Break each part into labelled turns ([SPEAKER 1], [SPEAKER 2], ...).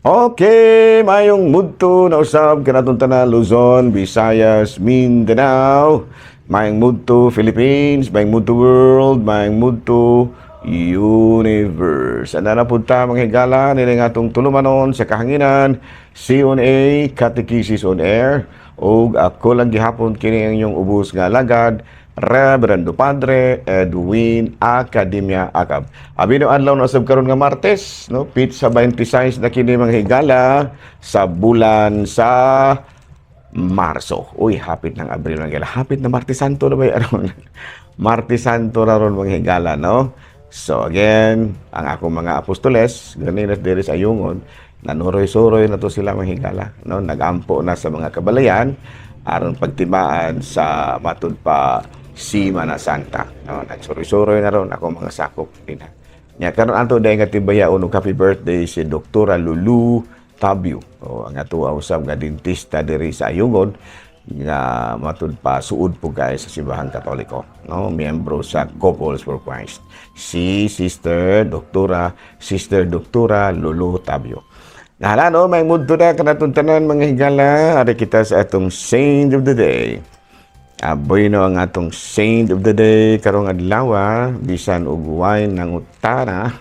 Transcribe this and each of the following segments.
[SPEAKER 1] Okay, mayong mudto na usab kanatong tanan, Luzon, Visayas, Mindanao, mayong mudto Philippines, mayong mudto world, mayong mudto universe. Ana na punta, mga higala, nila nga atong tulumanon sa kahanginan, C1A, Catechesis on Air, ug ako lang gihapon kini ang inyong ubos nga alagad, Reverendo Padre Edwin Academia Acab. Abi no adlaw na usab karon nga Martes, no? Petsa 26 na kini, mga higala, sa bulan sa Marso. Uy, hapit ng Abril, mga higala. Hapit na Martes Santo na ba aron? Martes Santo na ron, mga higala, no? So again, ang akong mga apostoles, ganin na diri sa Ayungon, nanuroy-suroy na to sila, mga higala, no? Nagampo na sa mga kabalayan aron pagtimaan sa matud pa Simana Santa. No, nagsuroy-suroy na ron ako mga sakop nila. Nya karon ato dahil nga tibayaon og happy birthday si Doktora Lulu Tabio. O ang ato usab nga dentista diri sa Ayungon nga matud pa suod po kay sa Simbahang Katoliko, no, miyembro sa Couples for Christ. Si Sister Doktora, Sister Doktora Lulu Tabio. Nahala no, may mudto na kanatong tanan, mga higala, ari kita sa atong Saint of the Day. Aboy no, ang atong Saint of the Day karong adlaw, bisan og way nangutana.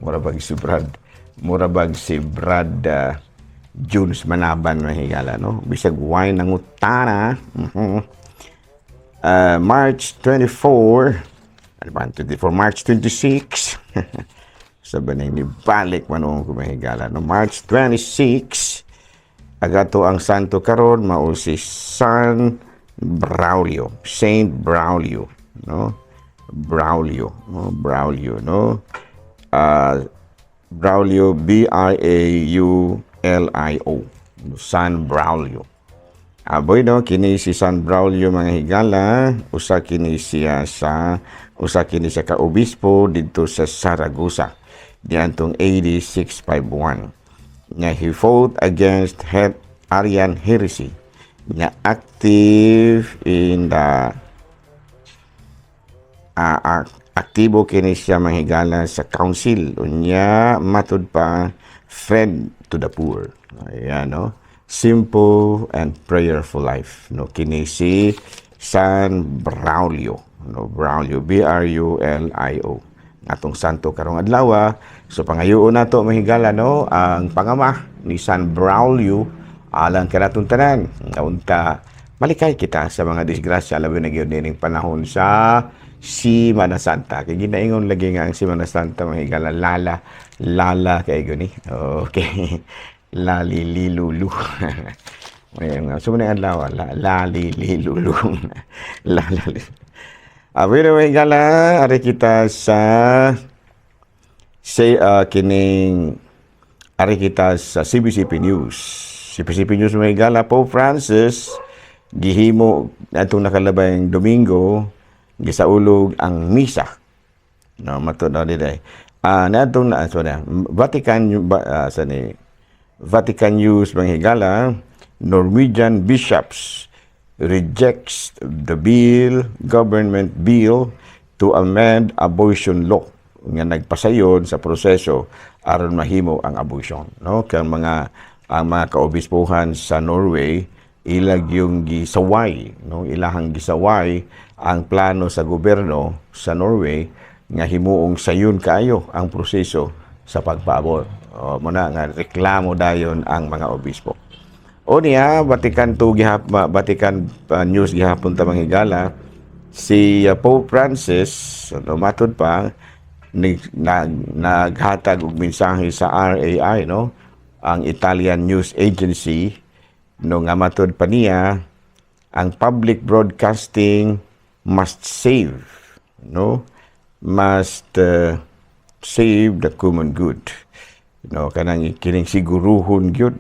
[SPEAKER 1] Mura bag si Brad Junes Manaban, mga higala, no? Bisag way nangutana. March 24, ano ba, 24, March 26. Sa banay ni balik man ko, mga higala, no? March 26, agato ang santo karon mao si San Braulio, Saint Braulio, no? Braulio, no? Braulio, no? Braulio, Braulio, San Braulio. Aboy no, kini si San Braulio, mga higala, usa kini siya ka obispo didto sa Saragossa diantong AD 651. Nga he fought against Arian heresy. Nga active in the aktibo kini siya, mga higala, sa council, unya matud pa friend to the poor. Ayan, no, simple and prayerful life, no? Kini si San Braulio, no? Braulio, B R U L I O, atong santo karong adlaw. So pangayoon nato, mga higala, no, ang pangama ni San Braulio alang kanatong tanan nga unta malikay kita sa mga disgrasya, labi na gyud nining panahon sa Simana Santa. Kay ginaingon lagi nga ang Simana Santa, mga higala, lala, lala kay guni. Okay. Lali lilulu. Ngayon nga, so muna adlaw, la, lali lilulu. Lala. Abi na, mga higala, ari kita sa say kining ari kita sa CBCP News. CBCP News, mga higala, Pope Francis gihimo atong nakalabayng Domingo, gisaulog ang misa. No, matud na dili. Natong na so na Vatican ba, sa ni Vatican News, mga higala, Norwegian bishops rejects the bill, government bill to amend abortion law nga nagpasayon sa proseso aron mahimo ang abortion, no? Kay ang mga kaobispuhan sa Norway, ilag yung gisaway, no, ilahang gisaway ang plano sa gobyerno sa Norway nga himuong sayon kaayo ang proseso sa pagpaabot. O, muna nga reklamo dayon ang mga obispo. O niya, Vatican II Vatican News gihapon ta, mga higala, si Pope Francis, ano, matud pa naghatag og mensahe sa RAI, no, ang Italian News Agency, no, nga matud pa niya ang public broadcasting must save, no, must save the common good, no, kanang kining siguruhon gyud,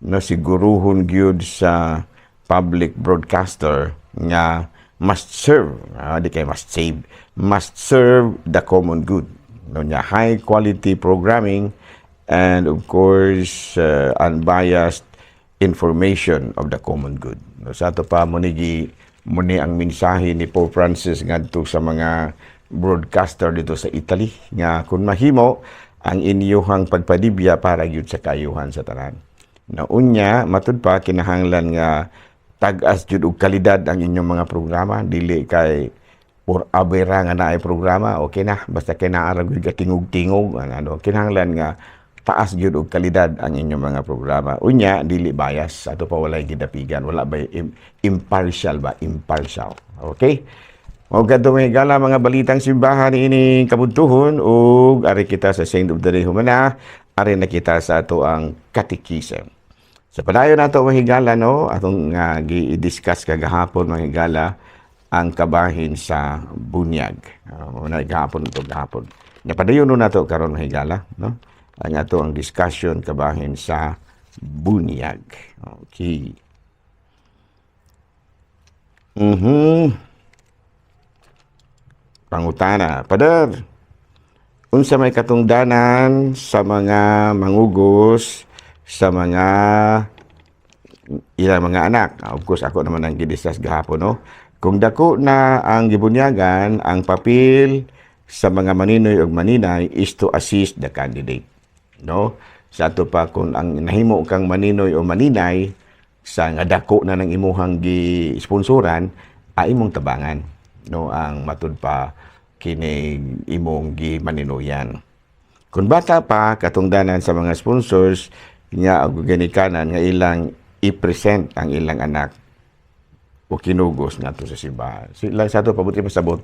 [SPEAKER 1] no, siguruhon gyud sa public broadcaster nga must serve, di kay must save, must serve the common good, no, nya high quality programming and of course unbiased information of the common good, no? Sa ato pa mo ni muni ang mensahe ni Pope Francis ngadto sa mga broadcaster dito sa Italy nga kung mahimo Ang inyuhang pagpadibya para gyud sa kaayuhan sa tanan. Na unya, matud pa kinahanglan nga tag-as jud og kalidad ang inyong mga programa, dili kay por abera nga naay programa, okay na basta kay naa ra gyud tingog-tingog ano. Kinahanglan nga taas gyud og kalidad ang inyong mga programa. Unya, dili bias, ato pa walay gidapigan, wala ba impartial ba, impartial. Okay. O kadto, mga higala, mga balitang simbahan ining kabuntuhon ug ari kita sa Saint of the Day. Humana, ari na kita sa ato ang katikisem. Sa padayon nato, mga higala, no, atong gi-discuss kagahapon, mga higala, ang kabahin sa bunyag. Muna gahapon to gahapon. Nya padayon no nato karon, mga higala, no? Ang ato ang discussion kabahin sa bunyag. Okay. Pangutana, "Pader, unsa may katungdanan sa mga mangugos sa mga ilang mga anak?" Ah, of course, ako naman ang gidiscuss gahapon, no? Kung dako na ang gibunyagan, ang papel sa mga maninoy ug maninay is to assist the candidate, no? Sa ato pa, kung ang nahimo kang maninoy o maninay sa nga dako na ng imuhang gi-sponsoran, ay imong tabangan, no, ang matud pa kini imong gimaninoyan. Kung bata pa, katungdanan sa mga sponsors nga og ginikanan nga ilang i-present ang ilang anak o kinugos ngadto sa simbahan. Sila sa ato pabuti pasabot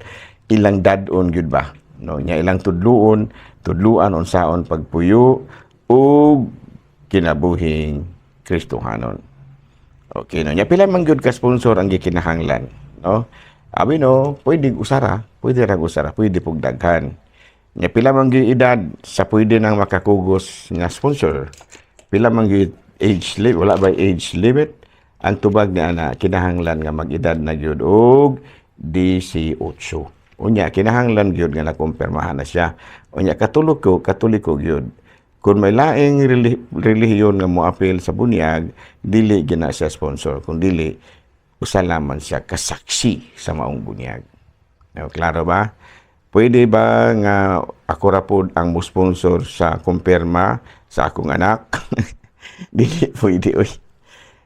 [SPEAKER 1] ilang dad-on gyud ba, no, nya ilang tudluon, tudluan unsaon pagpuyo ug kinabuhing Kristohanon. Okay, no. Nya pila man gyud ka sponsor ang gikinahanglan, no? Abi no, pwede usara, pwede ra usara, pwede pug daghan. Nya pila man gyud edad sa pwede nang makakugos nga sponsor? Pila man gyud age limit? Wala ba age limit? Ang tubag ni ana, kinahanglan nga mag-edad na gyud og 18. Unya kinahanglan gyud nga nakumpirmahan na siya. Unya Katoliko, Katoliko gyud. Kung may laing relihiyon nga moapil sa bunyag, dili gina siya sponsor. Kung dili, usa lamang siya kasaksi sa maong bunyag. No, klaro ba? Pwede ba nga ako ra pod ang mo-sponsor sa kumpirma sa akong anak? Dili pwede, oy.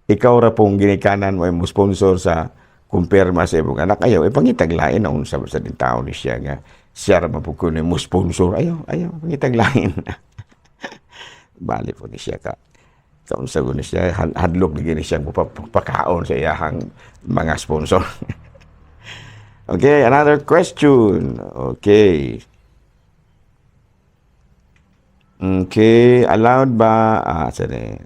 [SPEAKER 1] Ikaw ra pong ginikanan mo ay mo sponsor sa kumpirma sa imong anak. Ayaw, ipangitag lain na unsa sa din tao ni siya nga siya ra man pud kuno mo sponsor. Ayaw, ayaw, pangitag lain. Bali po ni siya ka kaunsa ni siya, hadlok ni gini siya pakaon sa iyahang mga sponsor. Okay, another question. Okay. Okay, allowed ba, sorry.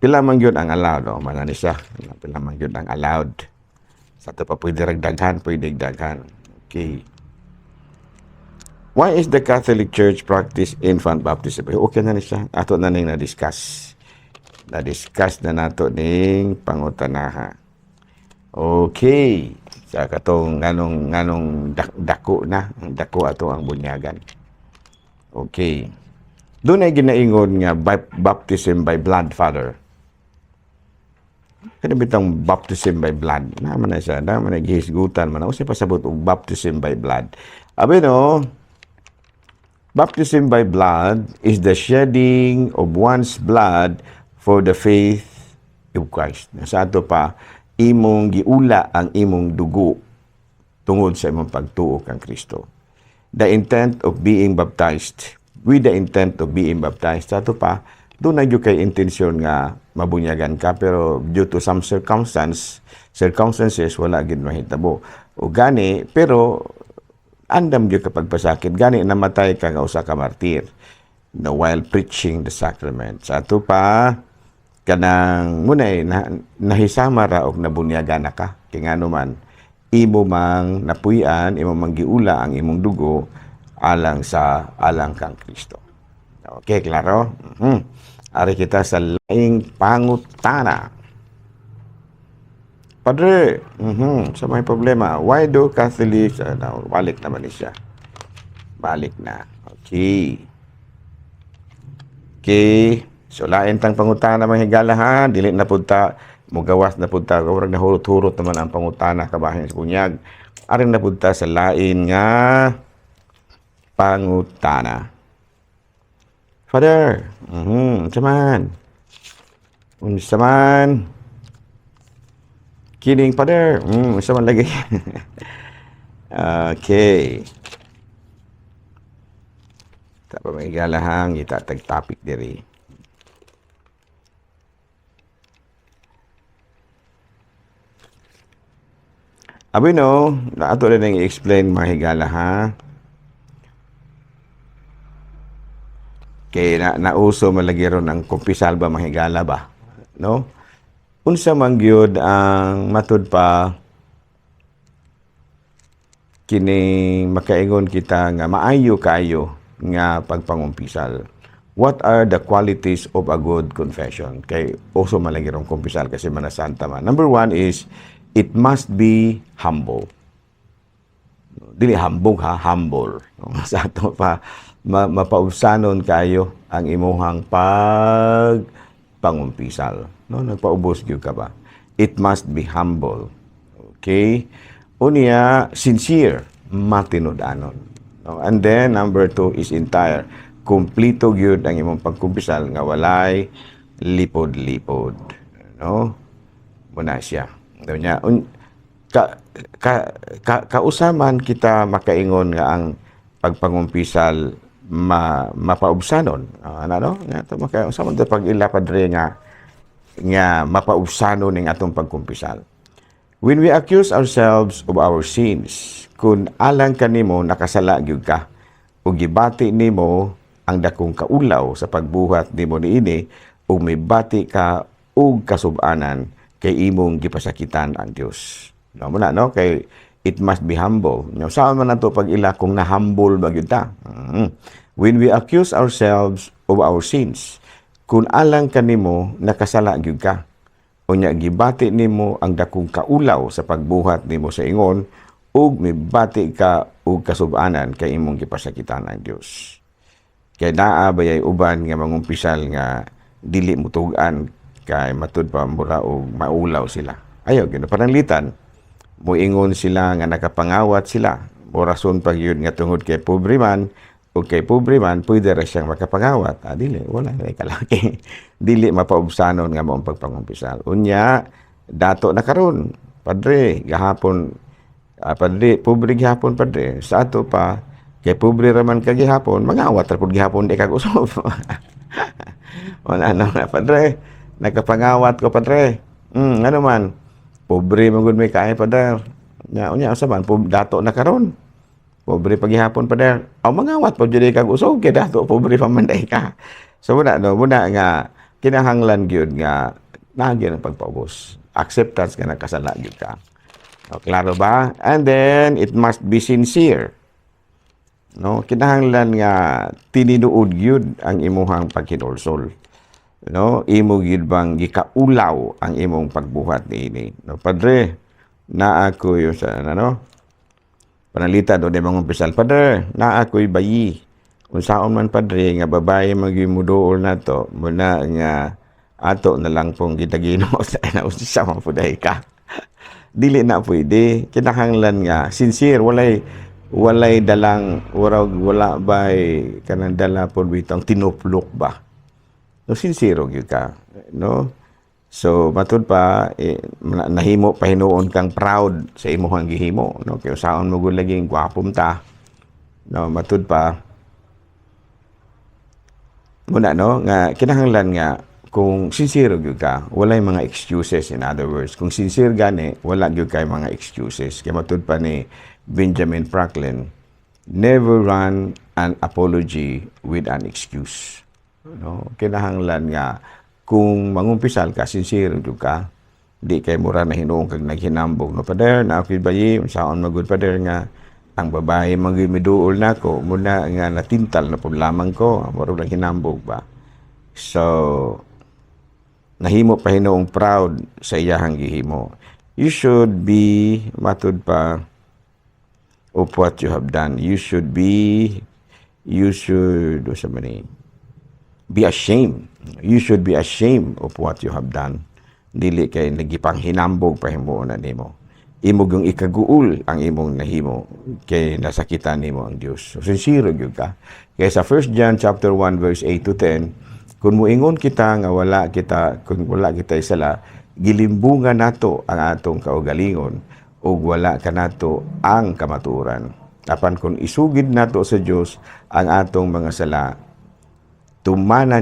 [SPEAKER 1] Pila man gyud ang allowed, oh, mana ni siya. Pila man gyud ang allowed? Sa ato pa pwede ragdaghan, pwede daghan. Okay. Why is the Catholic Church practice infant baptism? Okay na ni siya. Ato na ning na-discuss. Na-discuss na nato ning pangutanaha. Okay. Sa katong nganong dako na, dako ato ang bunyagan. Okay. Doon ay ginaingon nga baptism by blood, Father. Kani bitang baptism by blood? Naman na siya, naman na gihisgutan man. Unsay pasabot og baptism by blood? Abi no, baptism by blood is the shedding of one's blood for the faith of Christ. Sa ato pa, imong giula ang imong dugo tungod sa imong pagtuo kang Kristo. The intent of being baptized, with the intent of being baptized, sa ato pa, doon na kay intensyon nga mabunyagan ka, pero due to some circumstances, wala gid mahitabo. O gani, pero andam gyud kapag pasakit gani namatay ka nga usa ka martir, no, while preaching the sacrament. Sa ato pa, kanang munay na, nahisama ra og nabunyagan na ka kay ngano man imo mang napuy-an, imo mang giula ang imong dugo alang sa alang kang Kristo. Okay, klaro? Ari kita sa laing pangutana. Padre, sa may problema, why do Catholics, no, balik naman ni siya. Balik na. Okay. Okay. So, lain tang pangutana, mga higala, ha. Dili na pud ta, mugawas na pud ta. Murag nahurot-hurot naman ang pangutana kabahin sa bunyag. Ari na pud ta sa lain nga pangutana. Father, unsa man? Unsa man? Kining Father, unsa man lagi? Okay. Ta pa, mga higala ha, ngita tag topic diri. Abi no, na ato na nang i-explain, mga higala ha. Kay na nauso malagi ron ang kumpisal ba, mga higala ba? No? Unsa man gyud ang matud pa kini makaingon kita nga maayo kaayo nga pagpangumpisal? What are the qualities of a good confession? Kay uso man lagi rong kumpisal kasi Semana Santa man. Number one is, it must be humble. Dili hambog ha, humble. Sa ato pa, mapaubsanon kayo ang imuhang pag pangumpisal. No, nagpaubos gyud ka ba? It must be humble. Okay? Unya, sincere, matinud-anon. No? And then number two is entire. Kumplito gyud ang imong pagkumpisal nga walay lipod-lipod. No? Muna siya. Unya, un, ka, ka, ka, kausaman kita makaingon nga ang pagpangumpisal mapaubsanon. Ano no? Nga to maka usaman to pag ila, Padre, nga mapaubsanon ning atong pagkumpisal. When we accuse ourselves of our sins, kung alang kanimo nakasala gyud ka ug gibati nimo ang dakong kaulaw sa pagbuhat nimo niini ug mibati ka og kasub-anan kay imong gipasakitan ang Dios. No mo na no, kay it must be humble. No, saan man nato pag ila kung na-humble ba gyud ta? When we accuse ourselves of our sins, kung alang kanimo nakasala gyud ka, unya gibati nimo ang dakong kaulaw sa pagbuhat nimo sa ingon ug mibati ka og kasub-anan kay imong gipasakitan ang Dios. Kay naa bayay uban nga mangumpisal nga dili mutug-an kay matud pa mura og maulaw sila. Ayaw gyud pananglitan moingon sila nga nakapangawat sila. O rason pag yun nga tungod kay pobre man o kay pobre man pwede ra siyang makapangawat. Ah, dili, wala na kalaki. Dili mapaubsanon nga mo ang pagpangumpisal. Unya, dato na karon, Padre, gahapon, Padre, pobre gihapon, Padre. Sa ato pa, kay pobre raman ka gihapon, mangawat ra pud gihapon di kag usob. Wala na nga, Padre. Nakapangawat ko, Padre. Ano man? Pobre man gud may kaay, Padre. Nya, unya asa man dato na karon. Pobre pagihapon, Padre. Aw, mangawat pa jud kag usog kay dato pobre pa man day ka. So muna no, muna nga kinahanglan gyud nga naagi ang pagpaubos. Acceptance nga nakasala gyud ka. O, klaro ba? And then it must be sincere. No, kinahanglan nga tinuod gyud ang imuhang paghinulsol. No, imo gyud bang gikaulaw ang imong pagbuhat niini. No, Padre, naa ko yung sa ano, panalita do di mangumpisal, Padre, naa ko'y bayi. Unsaon man, Padre, nga babae magyumuduol nato, muna nga ato na lang pong gitagino sa na unsa man pud ka. Dili na pwede. Kinahanglan nga sincere, walay dalang warag wala bay kanang dala pod bitong tinuplok ba. No, sincere gyud ka, no? So matud pa eh, nahimo pa hinuon kang proud sa imong gihimo, no, kay usaon mo gud laging gwapom ta. No, matud pa muna no nga kinahanglan nga kung sincere gyud ka, walay mga excuses. In other words, kung sincere gani, wala gyud kay mga excuses. Kay matud pa ni Benjamin Franklin, "Never run an apology with an excuse." No, kinahanglan nga kung mangumpisal ka, sincere gyud ka, di kay mura na hinuon kag naghinambog, no, "Pader, na ako'y bayi, unsaon magud, Pader, nga ang babae man miduol nako, muna nga natintal na pud lamang ko," mura lang hinambog ba. So nahimo pa hinuong proud sa iyahang gihimo. You should be, matud pa, of what you have done. You should, sa man ni, be ashamed. You should be ashamed of what you have done. Dili kay nagipanghinambog pa himuon na nimo. Imo gyung ikaguol ang imong nahimo kay nasakitan nimo ang Dios. So, sincero gyud ka. Kay sa 1 John chapter 1 verse 8 to 10, kung muingon kita nga wala kita, kung wala kita sala, gilimbungan nato ang atong kaugalingon ug wala kanato ang kamatuoran. Apan kung isugid nato sa Dios ang atong mga sala, tumano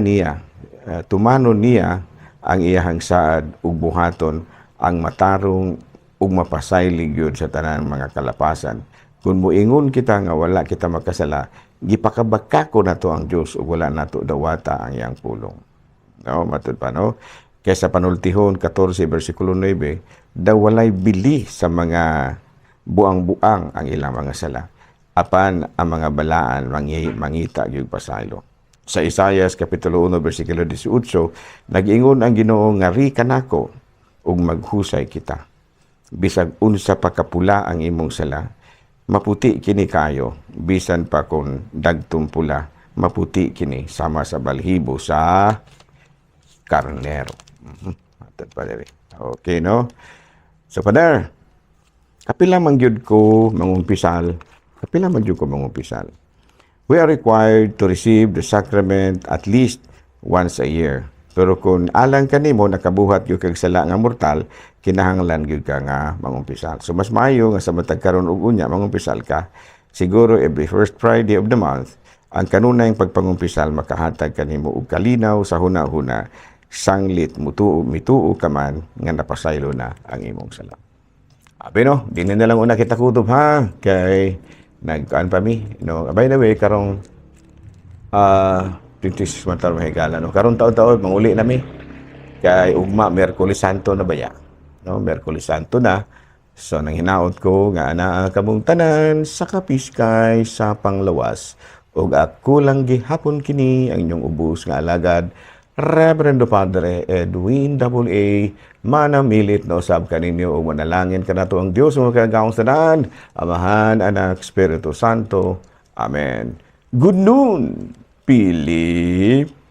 [SPEAKER 1] niya ang iyahang saad ug buhaton ang matarong ug mapasayli gyud sa tanan mga kalapasan. Kung muingon kita nga wala kita makasala, gipakabakako nato ang Dios ug wala nato dawata ang iyang pulong. No, matud pa, no? Kaya sa Panultihon 14 versikulo 9, daw walay bili sa mga buang-buang ang ilang mga sala. Apan ang mga balaan mangita gyud pasaylo. Sa Isayas kapitulo 1 versikulo 18, nag-ingon ang Ginoo, "Ngari kanako ug maghusay kita. Bisag unsa pa kapula ang imong sala, maputi kini kayo, bisan pa kon dagtong pula, maputi kini sama sa balhibo sa karnero." Matod pa diri. Okay, no? So, Father, kapila man gyud ko mangumpisal? Kapila man gyud ko mangumpisal? We are required to receive the sacrament at least once a year. Pero kung alang kanimo nakabuhat gyud kag sala nga mortal, kinahanglan gyud ka nga mangumpisal. So mas maayo nga sa matag karon ug unya mangumpisal ka. Siguro every first Friday of the month, ang kanunayng pagpangumpisal makahatag kanimo og kalinaw sa huna-huna sanglit mutuo mituo ka man nga napasaylo na ang imong sala. Abi no, di na lang una kita kutob ha, kay nagkuan pa mi, no? By the way, karong 26 man taon mahigala, no? Karong taon-taon manguli na mi. Kay ugma Miyerkules Santo na baya. No, Miyerkules Santo na. So nang hinaot ko nga anaa kamong tanan sa kapiskay sa panglawas. Ug ako lang gihapon kini ang inyong ubos nga alagad, Reverendo Padre Edwin AA, manamilit na usab kaninyo ug manalangin kanato ang Dios nga makagagahom tanan, Amahan, Anak, Espiritu Santo. Amen. Good noon, Pilipinas.